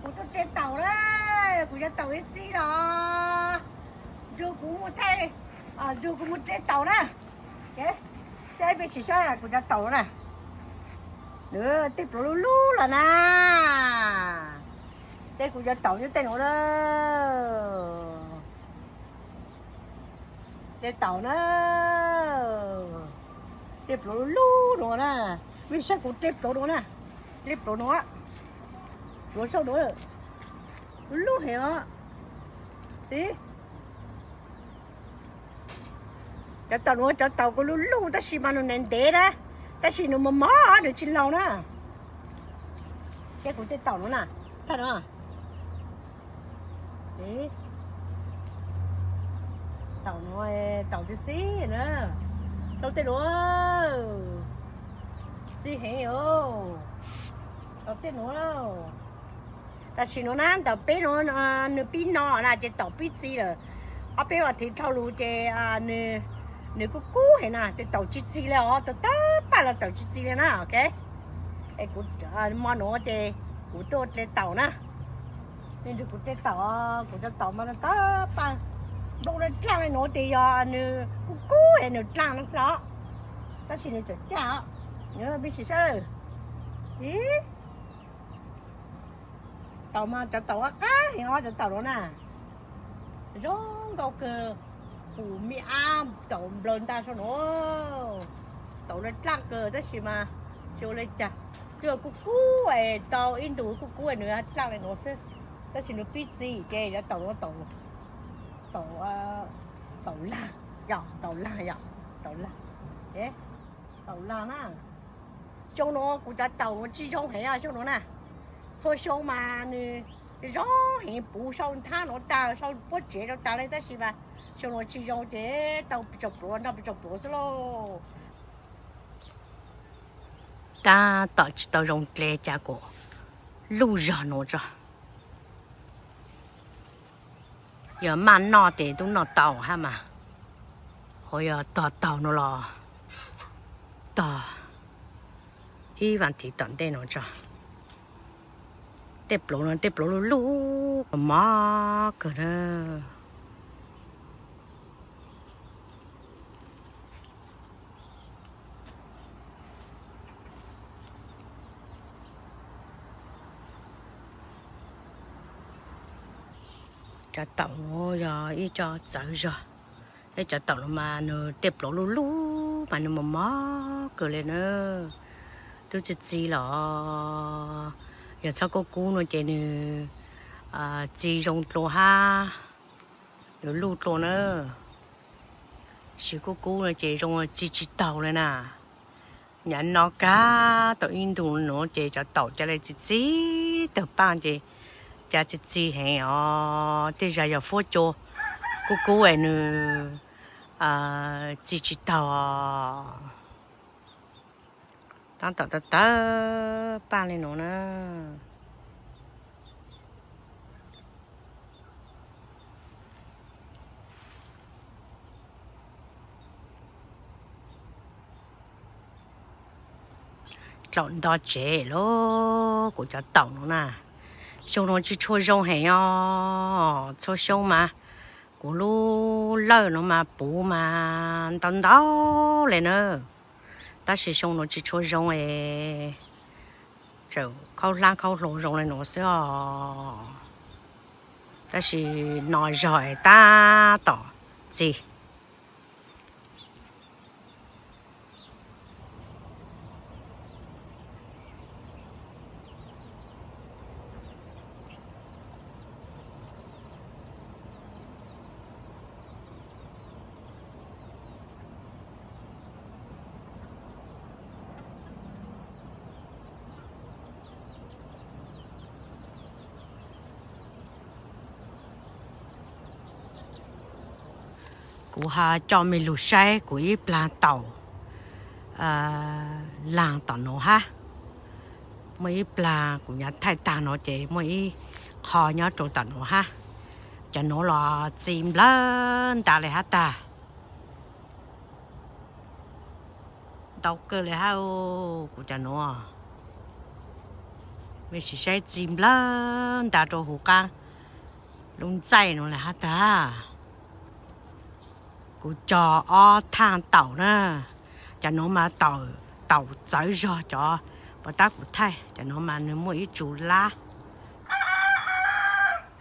Kuv tuaj de taum na, kuv cov taum ib txig los nrug kuv mus thaij, nrug kuv mus de taum na. Saib peb tsis saib kuv cov taum na. Tej pluav lub lub los na. Saib kuv cov taum nyob tej nuav na. Tej taum na. Tej pluav lub lub nuav na. Mej saib kuv tej pluav nuav na. Tej pluav nuav. Pluav saum nuav. Lub lub heev os. Cov taum nuav cov taum kuv lub lub tab sis mas nws ntev ntev na. Tab sis nws mos mos nws tsis laus na. Saib kuv tej taum nuav na. Thaij no. Taum nuav, taum txi txib na. Tau tej nuav txi heev os. Tau tej nuav. Tam sim nuav na ntawm peb nuav, nws pib no na ces taum pib txi lawm. Ob peb vas thiv dhau lug ces nws kuj kub heev na, ces taum tsis txi li os, tawg tawg paj los taum tsis txi li na, ok. Es kuv mo nuav ces kuv tuaj de taum na. Nej nrug kuv de taum, kuv cov taum mas tawg paj, nplooj dlaaj dlaaj li nuav ces yog nws kuj kub es nws dlaaj no xwb os. Tab sis nws tseem caj os. Peb sim saib. Ib, taum mas cov taum qab qab heev os, cov taum nuav na. Zoo nkauj kawg, pum me ab taum nplawg ntag saum nuav. Taum dlaaj dlaaj kawg tab sis mas tsis ua li cas, twb yog kuj kub es tau ib ntus kuj kub es nws dlaaj li nuav xwb. Tab sis nws pib txi ces cov taum nuav taum, taum, taum lag, yog taum lag, yog taum lag, taum lag na. Xyoo nuav kuv cov taum nuav tsis zoo heev os, xyoo nuav na. Txhua xyoo mas nws zoo heev, puv sau nthab nuav tag, sau puab tsev rau tag li, tab sis mas xyoo nuav tsis zoo ces tau pes tsawg pluav nrog pes tsawg pluav xwb lauj. Tab tom tsis tau zoo dle cas kuv luj zog nuav tso. Yog maj noj ces tub noj tau hab mas, ho yog tog taug no los tog ib vas thiv tom ntej no tso. Tej pluav no tej pluav luj luj mos kawg na. Cov taum nuav yog ib co txawv zog. Ib cov taum no mas nws tej pluav luj luj mas nws mos mos kawg li na. Twb txi txi los, yog txhob kub kub no ces nws txi zoo dlua hab, nws luj dlua na. Tsis kub kub no ces zoo txi tsis taug li na. Nyav no kag tau ib ntus nuav ces cov taum ca le txi txi tawg paaj ces ca txi txi heev os. Tej zag yog fuab cua kub kub es nws txi tsis taug. Tab tom tawg tawg paaj li nuav na. Dlaum nto tsev lauj, kuv cov taum nuav na. Xyoo nuav tsis tshua zoo heev os, txhua xyoo mas kuv lub lawj nuav mas puv mas ntau ntau li na. Tab sis xyoo nuav tsis tshua zoo es tseem khaub hlab khaub hlau zoo li nuav xwb os. Tab sis no zog es tab tom txi. Kuv ho coj mej lug saib kuv ib plag taum laag tom nuav hab. Muaj ib plag kuv nyav thaij tag nuav ces muaj ib qho nyob rau tom nuav hab. Cov nuav los txi nplawg ntaag li hab tag. Ntau kawg li hab kuv cov nuav. Mej sim saib txi nplawg nta rau huv qaab lub ntxaij nuav lawm hab tag. Kuv cog ob thaaj taum na, cov nuav mas taum txawv zog, cov puas tab kuv thaij, cov nuav mas nwg muaj ib tsu lab.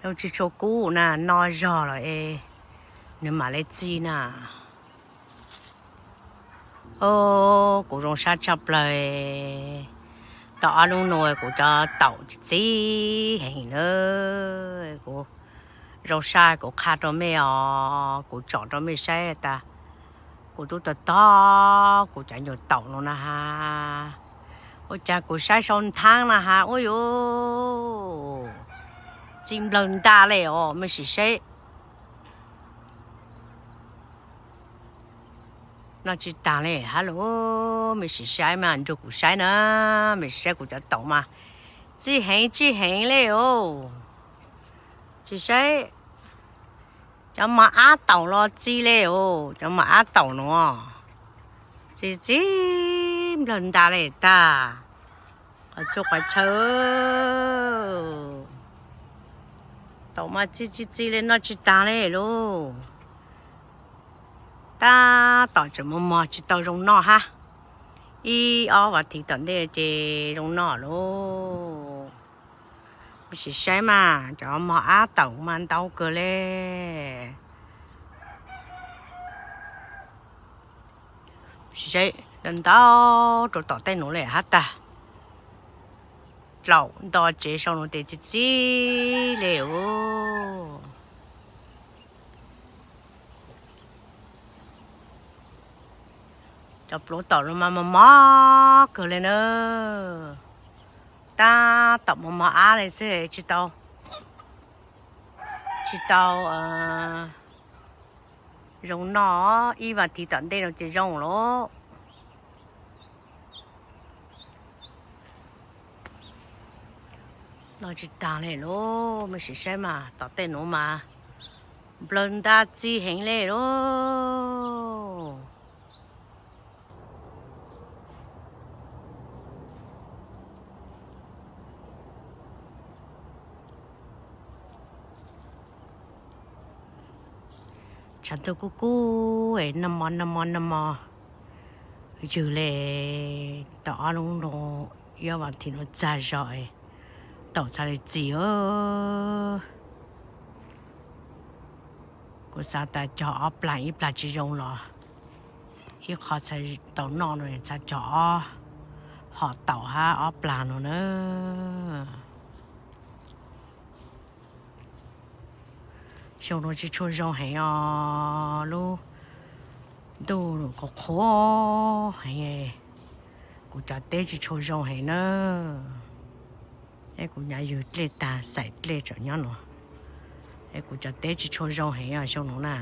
Lub tsi tshua kub na, noj zog lawm es nwg mam le txi na. Os, kuv zoo sab tshaj plawg. Tau ob nub nuav kuv cov taum txi txi heev na. Kuv zoo sab kuv qha rau mej os, kuv tsom rau mej saib tas. Kuv tub tog tog, kuv cov nyuag taum no na has, ua caag kuv saib sau nthaab na has, ua yuv, txi nplawg nta le os, mej sim saib. Noj tsi taag le hab lauj, mej sim saib mas nrug kuv saib na, mej sim saib kuv cov taum mas txi heev tsi heev le os. Tsi saib, cov mos ab taum los txi le os, cov mos ab taum nuav txi txi nplawg nta le tag. Qhov txhua qhov chaw taum mas txi txi txi le noj tsi taag le lauj. Tab tom tseem mos mos tsi tau zoo noj hab. Ib ob vas thiv tom ntej ces zoo noj lauj. Sim saib mas cov mos ab taum mas ntau kawg le. Sim saib, ntau rau tom tej nuav le hab tag. Dlaum nto tsev sau nuav tes txi txi le os. Cov pluav taum los mas mos mos kawg le na. Tab tom mos mos ab le xwb, tsi tau, tsi tau zoo noj. Ib vas thiv tom ntej no ces zoo lauj. Noj tsi taag le lauj, mej sim saib mas tom tej nuav mas nplawg nta txi heev le lauj. Tshav ntuj kub kub es nag mo nag mo nag mo ywg le. Tau ob lub no, ib vas thiv no txag zog, taum txhaj le txi os. Kuv xav tas cog ob plag ib plag tsi zoo los ib qho txhaj tau noj no, txhaj cog ob hom taum hab ob plag no na. Xyoo no tsi tshua zoo heev os, lub ntuj qhuav qhuav heev, kuv cov teb tsi tshua zoo heev na. Es kuv nyuam ywg dlej tag, xaim dlej tseem nyob no. Es kuv cov teb tsi tshua zoo heev os xyoo no na.